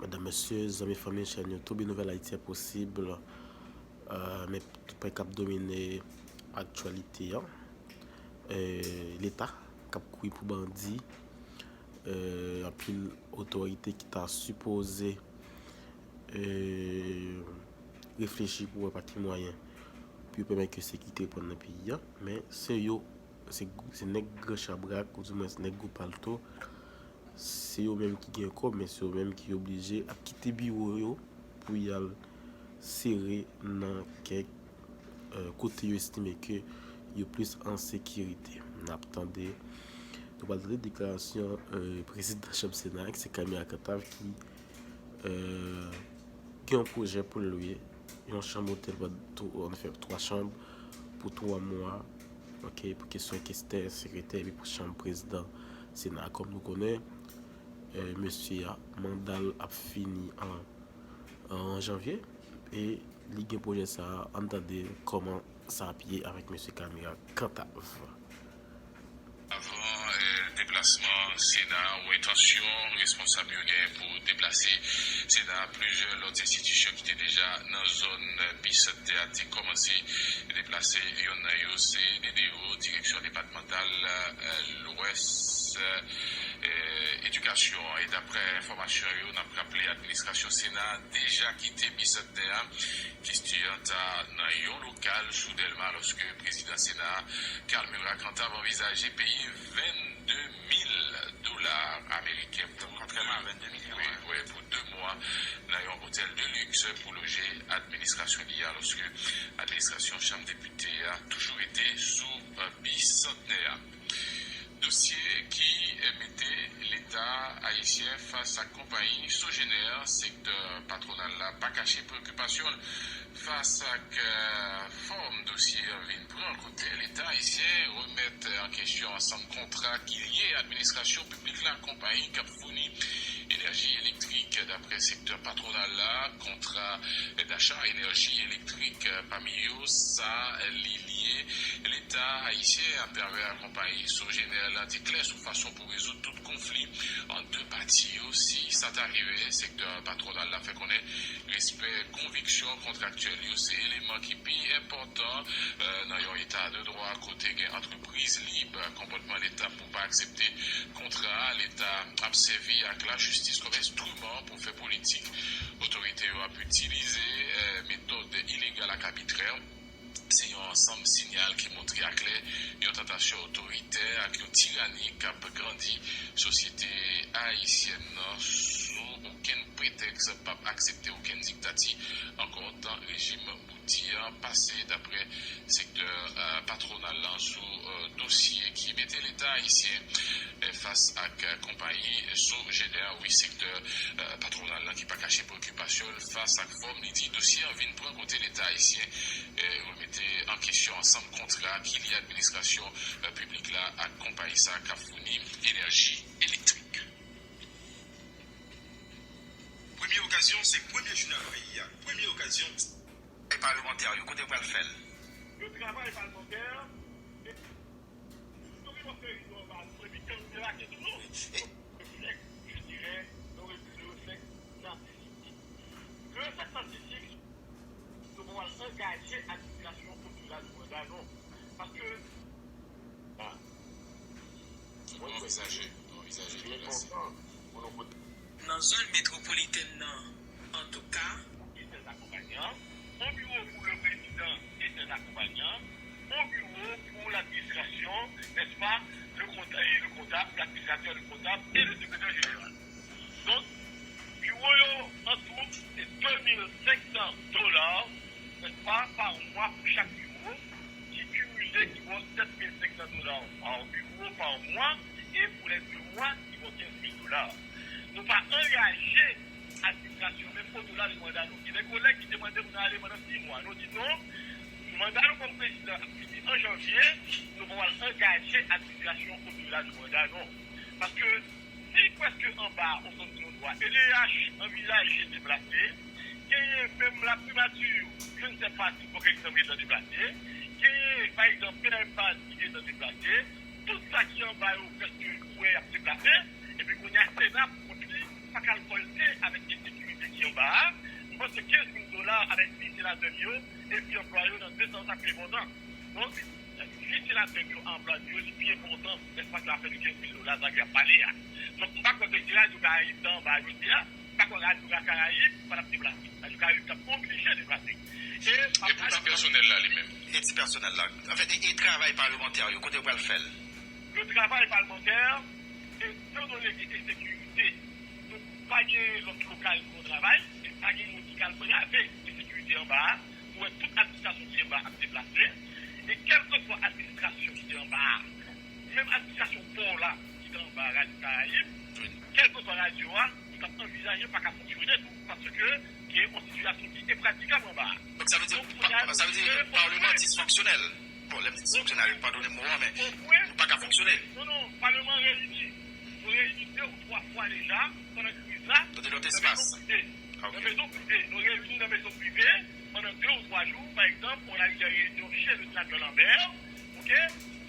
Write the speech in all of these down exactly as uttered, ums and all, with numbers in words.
Medam, mesye, zanmi, fanmi, chèn YouTube Nouvèl Ayiti enposib. Euh, men tout pwen k ap domine aktyalite an. Euh, Leta k ap kouri pou bandi. Euh, anpil otorite ki ta sipoze euh, reflechi pou wè pa ki mwayen pou yo pèmèt ke sekirite reprann nan peyi a. Men se yo, se, se nèg gran chabrak, oudimwen se nèg gwo palto, se yo menm ki gen kòb, men se yo menm ki oblije ap kite biwo yo pou y al sere nan kèk euh, kote yo estime ke yo plis an sekirite. N ap tande, nou pral tande deklarasyon euh, prezidan chanm Sena a, ki se Camille Cantave, ki euh, gen yon pwojè pou l lwe yon chanm otèl, anfèt, twa chanm pou twa mwa, ok, pou kesyon kestè, sekretè, epi pou chanm prezidan Sena a. Kòm nou konnen, euh, mesye a, manda l ap fini an, an janvye, e li gen pwojè sa a. Ann tande kòman sa ap ye avèk mesye Camille Cantave. Avan eh, deplasman Sena ou entansyon responsab yo genyen pou deplase Sena, plizyè lòt enstitisyon ki te deja nan zòn Bisantè a te kòmanse deplase. Yonn nan yo se D D O, Direksyon Depatmantal eh, Lwès, eh, Edikasyon. E daprè enfòmasyon yo, n ap raple administrasyon Sena deja kite Bisantè a. Kestyon an ta nan yon lokal sou Dèlma lòske prezidan Sena a, Carl Murat Cantave, anvizaje peye vennde mil dola ameriken pou de, wi, wi, pou de mwa nan yon otèl de liks pou loje administrasyon li a, lòske administrasyon Chanm Depite a toujou rete sou eh, Bisantnè a. Dosye ki eh, mete Leta ayisyen fas ak konpayi Sogener, sektè patwonal la pa kache preokipasyon l fas ak eh, fòm dosye an vin pran kote Leta ayisyen remèt an kesyon ansanm kontra ki lye administrasyon piblik la ak konpayi k ap founi enèji elektrik. Daprè sektè patwonal la, kontra dacha enèji elektrik, pami yo sa li lye Leta ayisyen atravè konpayi Sogener la, te klè sou fason pou rezoud tout konfli ant de pati yo. Si sa ta rive, sektè patwonal la fè konnen respè konviksyon kontraktyèl yo se eleman ki pi enpòtan eh, nan yon eta de dwa kote gen antrepriz lib. Konpòtman Leta pou pa aksepte kontra a, Leta ap sèvi ak lajistis kòm enstriman pou fè politik. Otorite yo ap itilize eh, metòd ilegal ak abitrè. Se yon ansanm siyal ki montre aklè yon tantasyon otoritè ak yon tirani k ap grandi sosyete ayisyèn nan sou okenn pretèks p ap aksepte okenn diktati ankò, tan rejim Bouti an pase, daprè sektè eh, patwonal la sou eh, dosye ki mete Leta ayisyen eh, fas ak eh, konpayi Sogener. Wi, sektè eh, patwonal la ki pa kache preokipasyon l fas ak fòm li di dosye an vin pran kote Leta ayisyen eh, remete an kesyon ansanm kontra ki lye administrasyon eh, piblik la ak konpayi sa k ap founi enèji elektrik. Premye okazyon, se premye jounen peyi a. Premye okazyon. Travay palemantè yo, kote yo pral fè l? Yo travay palemantè, e nou gen yon seri de anba nou, epi gang debake sou nou. Reflèks, je dirais, nou reflèks narcisik. Reflèks narcisik, nou pa pral angaje administrasyon odela de manda, non. Paske, ah, mwen kwè se enpòtan pou nou pote. Nan zòn metwopolitèn nan, antouka. Et ses accompagnants, un bureau pour le président et ses accompagnants, un bureau pour l'administration, n'est-ce pas, le compta-, et le comptable, l'administrateur, le comptable et le secrétaire général. Donk, biwo yo, an tou, se de mil senk san dola, n'est-ce pas, pa mwa pou chak biwo, ki kimile, ki vo sèt mil senk san dola pa biwo pa mwa, e pou lè de mwa, ki vo kenz mil dola. Nou pa angaje administrasyon menm odela de manda nou. Gen de kolèg ki te mande pou n ale pandan sis mwa. Nou di non, manda nou kòm prezidan ap fini an janvye, nou pa pral angaje administrasyon odela de manda, non. Paske si prèske anba on zòn de non dwa, E D H anvizaje deplase, genyen menm laprimati, je ne sais pas si Fòk Egzanp gentan deplase, genyen, pa egzanp, P M P A N ki gentan deplase, tout sa ki anba yo prèske ou wè y ap deplase, epi kounye a Sena kont li pa ka revòlte avèk enstitiyasyon. senatè m yo, epi anplwaye yo nan de sans sa pi enpòtan. Donk, vi senatè m yo a anplwaye yo, li pi enpòtan, nèspa, ke afè de kenz mil dola sa ke y ap pale a. Donk, m pa kwè ke si Radyo Karayib te anba jodi a, m pa kwè Radyo Karayib pa t ap deplase. Radyo Karayib t ap oblije deplase. E, e pou ti pèsonèl la, li menm? E ti pèsonèl la? Anfèt, e, e travay palmantè yo, kote yo pral fè l? Le travay palmantè, etandone gen ensekirite, nou pa gen lòt lokal pou travay, e pa gen moun ki ka al brave ensekirite anba a. Nou wè tout administrasyon ki anba a ap deplase, e kèlkeswa administrasyon ki te anba a, menm administrasyon pò la ki te anba Radyo Karayib, kèlkeswa radyo a, nou t ap anvizaje pa ka fonksyone tou, paske gen yon sitiyasyon ki enpratikab anba a. Donk, sa vle di, Donk, kounye a, pa- sa vle di, nou palman disfonksyonèl. Bon, lè m di disfonksyonèl, padone m mo a, men nou pa ka fonksyone. Non, non, palman reyini. Nou reyini de ou twa fwa deja pandan kriz la. Nan de lòt espas. Nan mezon prive. Ah, ok. Nan mezon prive. Nou reyini nan mezon prive pandan de ou twa jou, pa egzanp, on a eu des réunions chez le sénateur Lambert, ok?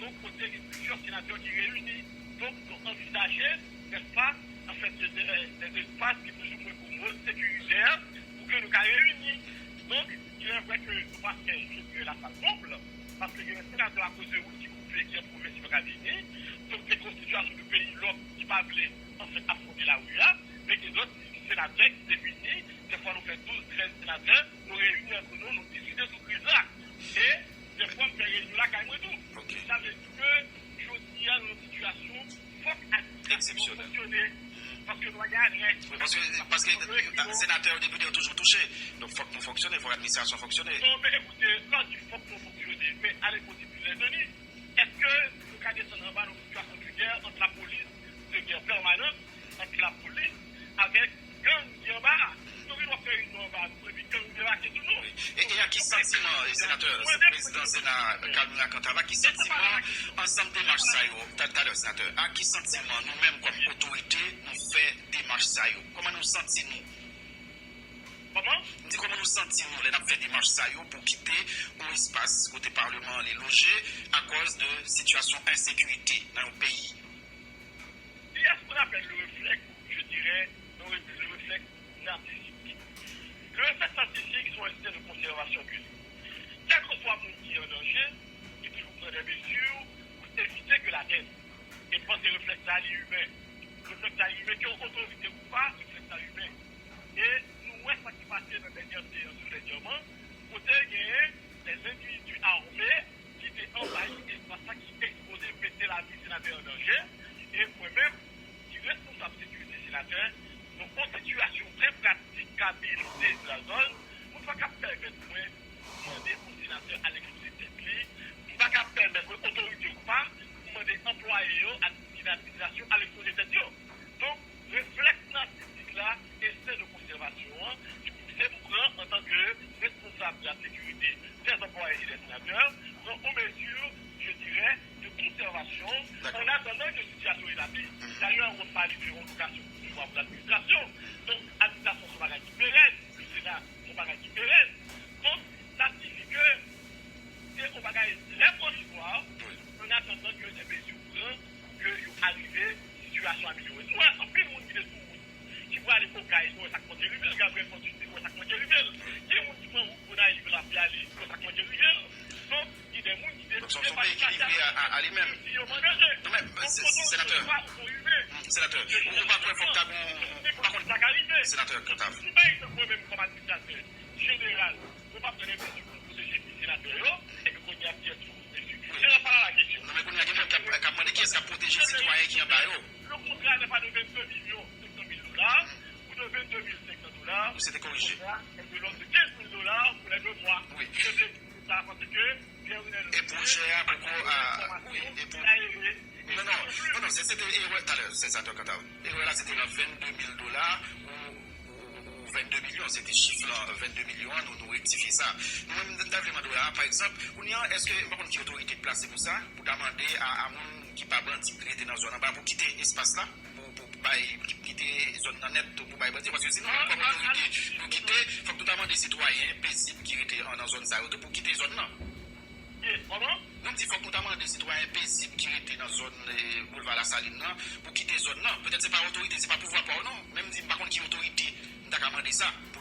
Donk, kote gen plizyè senatè ki reyini. Donk, nou anvizaje, nèspa, anfèt, de, de, de espas ki plis ou mwen komod, sekiritè, pou ke nou ka reyini. Donk, il est vrai ke nou pa fè, je dirais, la salle comble, paske gen senatè akoz de ou ki koupe, ki an pwovens, ki pa ka vini. Donk, se yon sitiyasyon de peyi lòk ki pa vle, anfèt, afwonte lari a, men gen lòt senatè ki te vini, dèfwa nou fè douz, trèz senatè, nou reyini ant nou, nou diskite sou kriz la. E dèfwa m fè reyinyon lakay mwen tou. Ok. Sa vle di ke jodi a, nou nan yon sitiyasyon fòk administrasyon an fonksyone. Paske nou pa gen adrès. Wi, paske, paske senatè yo, depite yo toujou touche. Donk, fòk nou fonksyone, fòk administrasyon fonksyone. Non, men ekoute, lè w di fòk nou fonksyone, men ale kote pi lèzoni. Èske nou ka desann anba nan yon sitiyasyon de gè ant lapolis, de gè pèmanant ant lapolis avèk gang ki anba a? Nou gen dwa fè reyinyon anba a tou, epi gang debake sou nou. E, e a ki santiman, e, senatè, prezidan Sena, Carmina Cantave, a ki santiman ansanm demach sa yo, ta- talè, senatè, a ki santiman nou menm kòm otorite nou fè demach sa yo? Kòman nou santi nou? Kòman? M di kòman nou santi nou lè n ap fè demach sa yo pou kite yon espas kote palman an li loje akòz de sitiyasyon ensekirite nan yon peyi? Il y a ce qu'on appelle le réflexe, je dirais, le ré- le réflexe narcissique. Le réflexe narcissique, c'est un instinct de conservation que nous. Quel que soit le monde qui est en danger, il faut prendre des mesures pour éviter que l'atteinte. E m panse reflèks sa a, li imen. Reflèks sa a imen, ke w otorite ou pa, reflèks sa a imen. E nou wè sa ki pase nan dènye seyans yo dènyèman, kote genyen des individus armés ki te anvayi espas la, ki ekspoze mete lavi senatè an danje. E mwen menm, ki responsab sekirite senatè, nou yon sitiyasyon trè pratikabilite nan zòn, nou pa ka pèmèt mwen mande yon senatè al ekspoze tèt li, m pa ka pèmèt mwen, otorite ou pa, mande anplwaye yo ak ki nan administrasyon al ekspoze tèt yo. Donk, reflèks narsisik la, e se de konsèvasyon an, ki pouse m pran antanke responsab de la sécurité des employés et des sénateurs, pran yon mezi, je dirais, de conservation en attendant que sitiyasyon etabli. Dayè, ou pale de yon lokasyon pou pouvwa pou ladministrasyon. Donk, administrasyon se yon bagay ki perèn, le Sénat se yon bagay ki perèn. Donk, sa siyifi ke se yon bagay trè pwovizwa, an atandan ke de mezi pran pou ke yo arive sitiyasyon amelyore. Nou wè anpil moun ki te sou wout, ki prale Okay, nou wè sa k manke rive l, Gabriel Fortuné, nou wè sa k manke rive l. Gen moun ki pran wout Gonayiv la pou y ale, nou wè sa k manke rive l. Donk, gen de moun ki deside pati pati a, a li menm. Yo mandaje. Non, men, senatè, senatè, ou pa kwè fòk ta gon, ou pa konn, senatè Cantave. Si, pa egzanp, mwen menm kòm administratè jeneral, mwen pa pran de mezi pou m pwoteje senatè yo, epi kounye a, kiyès ki pou pwoteje? Se la pa la kesyon. Non, men kounye a, gen moun k ap, k ap mande kiyès k ap pwoteje sitwayen ki anba yo. Le contrat n'est pas de vingt-deux millions cinq cent mille dollars ou de vingt-deux mille cinq cents dollars. Ou se te korije. Le contrat est de l'ordre de quinze mille dollars pour les deux mois. Wi. Se te sa, paske Pierre Renel, e pwojè a poko, a, wi, e pou, non, non, non, non, se, se te erè talè, senatè Cantave. Erè la, se te nan vennde mil dola ou, ou, ou vennde milyon, se te chif lan, vennde milyon an, nou, nou rektifye sa. Nou menm, nou ta vle mande w la, pa egzanp, kounye a, èske, m pa konn ki otorite k plase pou sa, pou ta mande a, a moun ki pa bandi, ki rete nan zòn anba, pou kite espas la, pou, pou bay, ki, kite zòn nan nèt, pou bay bandi, paske si nou menm kòm otorite, nou kite, fòk nou ta mande sitwayen pezib ki rete an, nan zòn sa yo tou pou kite zòn nan. Yes, kòman? Non, m di fòk nou ta mande sitwayen pezib ki rete nan zòn, eh, Boulva Lasalin nan pou kite zòn nan. Petèt se pa otorite, se pa pouvwa pa w non. Men m di m pa konn ki otorite m ta ka mande sa pou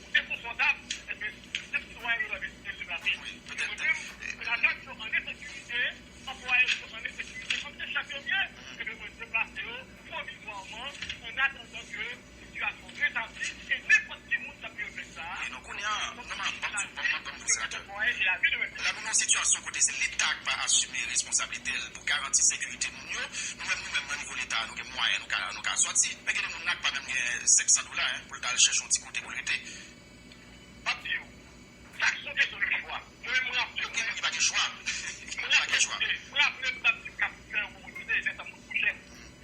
ou dekonfòtab, ebyen, se sitwayen yo dwe deplase. Mwen menm, mwen atann yo an ensekirite, anplwaye yo an ensekirite, kòm se chèf yo m ye, ebyen, mwen deplase yo pwovizwaman, an atandan ke sitiyasyon retabli, e nenpòt ki moun k ap viv fèt sa a. Wi, non, kounye a, non, non, ban m di w, ban m, ban m di w, senatè. La, nou nan yon sitiyasyon kote se Leta k pa asime responsablite l pou garanti sekirite moun yo. Nou menm, nou menm, nan nivo Leta, nou gen mwayen, nou ka, nou ka sòti. Men gen de moun nan k pa menm gen senk san dola, en, pou l ta al chèche yon ti kote pou l rete. M ap di w, sa se yon kesyon de chwa. Mwen menm, mwen ap di w, gen moun ki pa gen chwa. Mwen ap di w, mwen ap di w, m ap di w, k ap fè yon moun rete, lè sa moun tou chè.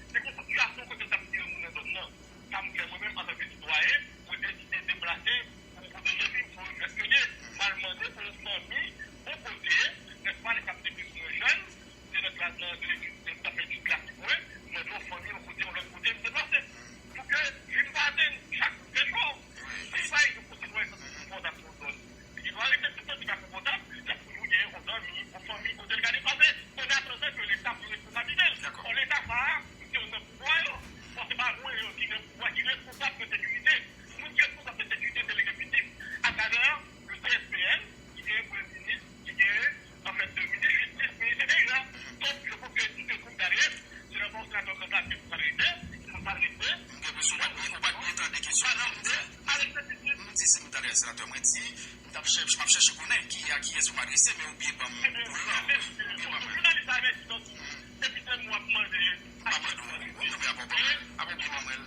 Se yon sitiyasyon kote sa ap tire moun nan zòn nan. Sa m fè mwen menm antanke sitwayen, mwen deside deplase pou m pwoteje vi m, se yon reflèks ke l ye. M al mande pou yon fanmi, yon kote, nèspa, lè sa m te plis mwen jèn, se nan klas, nan, nan etid, m t ap fè etid klasik mwen, m mande yon fanmi, yon kote, yon lòt kote, m deplase. Pou ke vi m pa atenn chak jou de jou. Si pa egzanp, yon sitwayen santi l konfòtab nan yon zòn, li gendwa rete, si l santi l pa konfòtab, l ap toujou gen yon zanmi, yon fanmi, kote l ka deplase. An atandan ke Leta pran responsablite l. Dakò. Or, Leta sa a, se yo nan pouvwa yo. Bon, se pa mwen yo ki gen pouvwa, ki responsab de sekirite. Moun ki responsab de sekirite, se legzekitif, atravè le C S P N, ki gen premye minis, ki gen, anfèt, minis jistis, minis enteryè. Donk, je pense que tout le groupe d'adresse, se nan yon senatè Cantave ke pou sa rete, pou sa rete. M gen enpresyon ou pa t byen, ou pa t byen tande kesyon nan, m di, m di, si m t adrese senatè, mwen di, m t ap chèche, m ap chèche konnen ki a kiyès pou m adrese, men ou byen ban m boul lan, ou byen ban m l. Jounalis la, mèsi, donk, depi tèm w ap mande. M pa mande w, m tonbe apre w ban m l, apre w byen ban mwen l.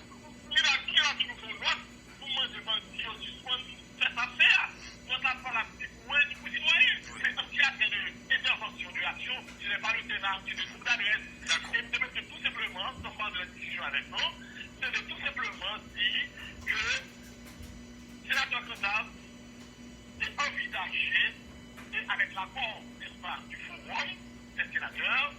Li la, ki la toujou fè yon nòt pou mande bandi yo sispann fè sa ap fè a. Nòt la pa valab ni pou mwen, ni pou sitwayen. Men an ti afè de entèvansyon, de aksyon, ce n'est pas le Sénat, c'est le groupe d'adresse. Dakò. E m te mete tou senpleman, sans faire de la discussion avec nous, se te tou senpleman di ke senatè Cantave te anvizaje, e avèk lakò, nèspa, du forum des sénateurs,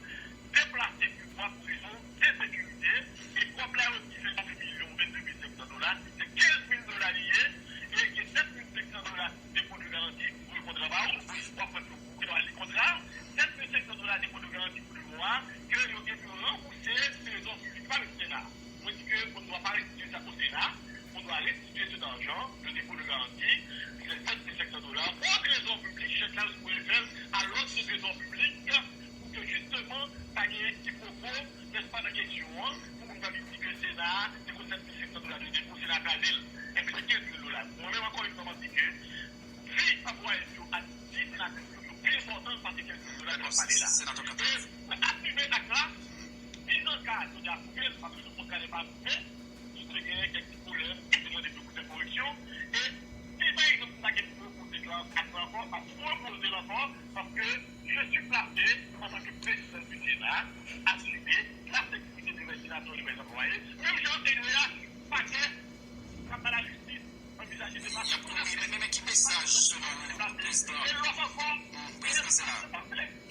deplase pouvwa pou rezon de sekirite, e kòb la yo di vennde mil milyon, vennde mil senk san dola, se kenz mil dola li ye, e gen sèt mil senk san dola depo de garanti pou li kontra ba ou, w ap wè pou ou li kontra, sèt mil senk san dola depo de garanti pou de mwa, ke yo gen pou ranbouse trezò piblik, pa menm Sena. Mwen di ke on doit pas restituer ça au Sénat, on doit restituer cet argent, le dépôt de garantie, ces sept mille cinq cents dollars, au trésor public, chèk la, yo sipoze fè l a lòt de trezò piblik, pou ke jisteman, pa gen kipwopwo, nèspa, nan kesyon an, pou moun pa vin di ke Sena a, se pou sèt mil senk san dola de depo, Sena a kraze l. Ebyen, se kenz mil dola. Mwen menm, ankò yon fwa, m ap di ke vi anplwaye m yo ak vi senatè m yo, yo pi enpòtan pase kenz mil dola de pale la. E, asime ak la, mizanka, yo te apwouve l, paske le contrat n'est pas approuvé, nou te genyen kèk ti pwoblèm, nou te mande pou fè koreksyon, e si pa egzanp, nou ta gen pou repoze l ankò, ap repoze l ankò, paske je suis placé en tant que président du Sénat, assurer la sécurité de mes sénateurs, de mes employés, menm jan N V H, pakè, k ap ba lajistis, anvizaje deplase. Y ap kouri, men, men, men ki mesaj, selon ou, prezidan, prezidan Sena,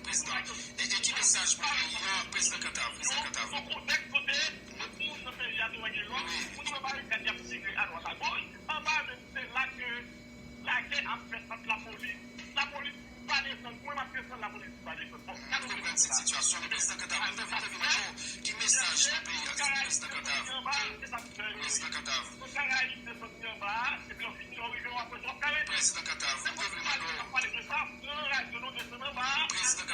prezidan, e, e ki mesaj pou peyi an, prezidan Cantave, prezidan Cantave? Yon kontèks kote moun nan peyi a te wè gen lòt, moun nan barikad y ap tire adwat agoch, anba menm se la ke lagè ap fèt ant lapolis. Lapolis pa desann, mwen m ap desann, lapolis pa desann. Bon, m konprann se sitiyasyon, men prezidan Cantave, mwen te vin, mwen te vin mande w ki mesaj pou peyi a, prezidan Cantave. Prezidan Cantave. Prezidan Cantave, m te vle mande w. Prezidan Cantave.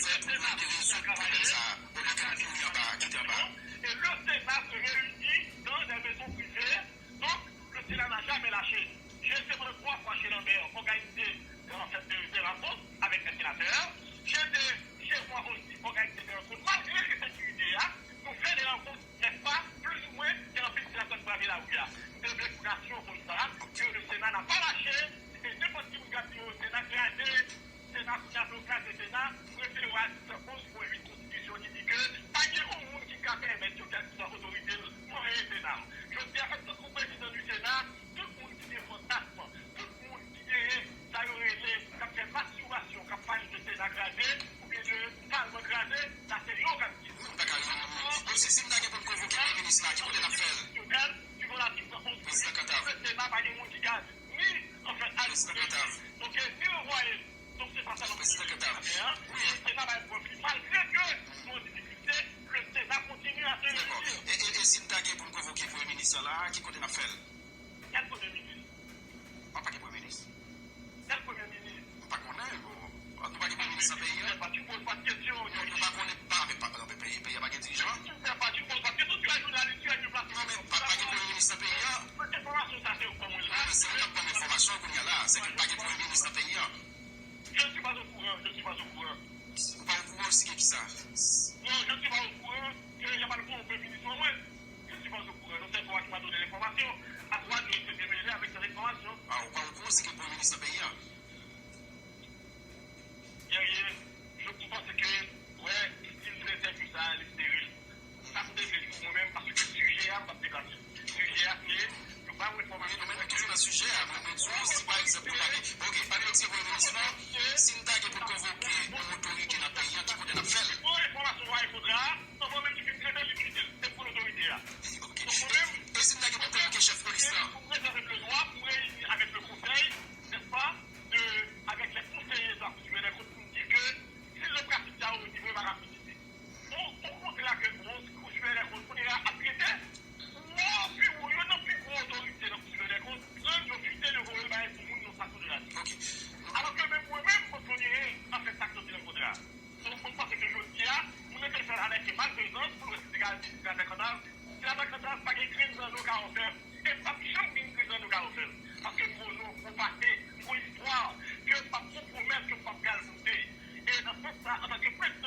Pou nou te rezoud pwoblèm sa a, olye ke nou kouri anba, kite anba. Et le Sénat se réunit dans des maisons privées. Donc, le Sénat n'a jamais lâché. J'ai été pendant trois fois chez Lambert, organisé en fait des, des rencontres avec les sénateurs. J'ai été chez moi aussi, organisé des rencontres, malgré l'insécurité, hein, nous faisons des rencontres, n'est-ce pas, plus ou moins, il y a un petit sénateur qui va la rue, hein. Nous devons pour nation, pour ça, que le Sénat n'a pas lâché, c'est n'importe qui nous a dit au Sénat, regardez, Sena, si n ap kraze Sena, refere w a kat san onz pwen uit konstitisyon ki di ke pa gen yon moun ki ka pèmèt yo kèlkeswa otorite l mwayen Sena. Jodi a, antanke prezidan di Sena, tout moun ki gen fantasm, tout moun ki genyen sa yo rele, k ap fè mastiwasyon, k ap pale de Sena kraze, oubyen de Palman kraze, sa se yo k ap di. Mwen pa ka rezoud. Bon, si, si m ta gen pou m konvoke Premye Minis la, ki kote n ap fè l? Prezidan Cantave. Sena pa gen moun ki gade. Ni, anfèt, al Prezidan Cantave. Donk, ni renvwaye l. Donk, se pa sa nou vle. Prezidan Cantave. Wi. Se pa bay konfli. Malgre ke nou an difikilte, le Sénat continue à se réunir. Dakò. E, e, e si n ta gen pou n konvoke Premye Minis la, ki kote n ap fè l? Kèl Premye Minis? An, pa gen Premye Minis. Kèl Premye Minis? M pa konnen, bon. Nou pa gen Premye Minis nan peyi a? Tu ne sais pas, tu poses pas de question. Non, nou pa konnen, pa, pa, pa, non, peyi, peyi a pa gen dirijan. Tu ne sais pas, tu poses pas de question, tu es journaliste, tu es déplacé. Non, men pa, pa gen Premye Minis nan peyi a. Tout enfòmasyon sa se yo k ban mwen la. Non, men se ou k ap ban m enfòmasyon kounye a la, se ke pa gen Premye Minis nan peyi a. Je ne suis pas au courant, je ne suis pas au courant. Ou pa okouran si gen kisa? Non, je ne suis pas au courant que y a pas de Premye Minis, mwen. Je ne suis pas au courant. Donc, c'est toi qui m'as donné l'information. À toi de te démêler avec cette information. Ah, ou pa okouran si gen Premye Minis nan peyi a? Guerrier, je pense que, ouais, si m te entèvyou sa, li te rejou. Sa m te vle di pou mwen menm, paske sijè a, m p ap deplase. Sijè a, se, yo ba w enfòmasyon. Wi, nou menm nou toujou nan sijè a. Mwen, mwen di w, si pa egzanp, nou pa gen, ok, pa gen ti Premye Minis, non. Si n ta gen pou n konvoke yon otorite nan peyi a, ki kote n ap fè l? Bon, enfòmasyon w a kontra a, anvan menm ki fin trete l, li kite l. Se pou lotorite a. Ok. Donk, mwen menm, e si n ta gen pou n konvoke chèf polis la? Pou m rete avèk le dwa, pou m reyini avèk le konsèy, n'est-ce pas, de, avec les conseillers de la Cour supérieure des comptes pour dire que si le pratik sa yo, li vre, pa ka fini. Bon, o kontrè ke bon, Kou Siperyè dè Kont kounye a ap trete, pi wo, yo nan pi gwo otorite nan Kou Siperyè dè Kont, pran yo fite yo voye bay pou moun nan sa tou de la. Ok. Alò ke menm mwen menm, mwen konnen, anfèt, sa k soti nan kontra a. Donk, mwen panse ke jodi a, moun nan te fè l avèk malfezans, pou l wè si te ka di, si te ka fè kanal, si la fè kanal, pa gen grenn zanno ka ofè. E p ap janm gen grenn zanno ka ofè l. Paske gwo non, gwo pase, gwo istwa, ke p ap gon pwomès ke p ap pral moute. E nan sans sa, antanke premye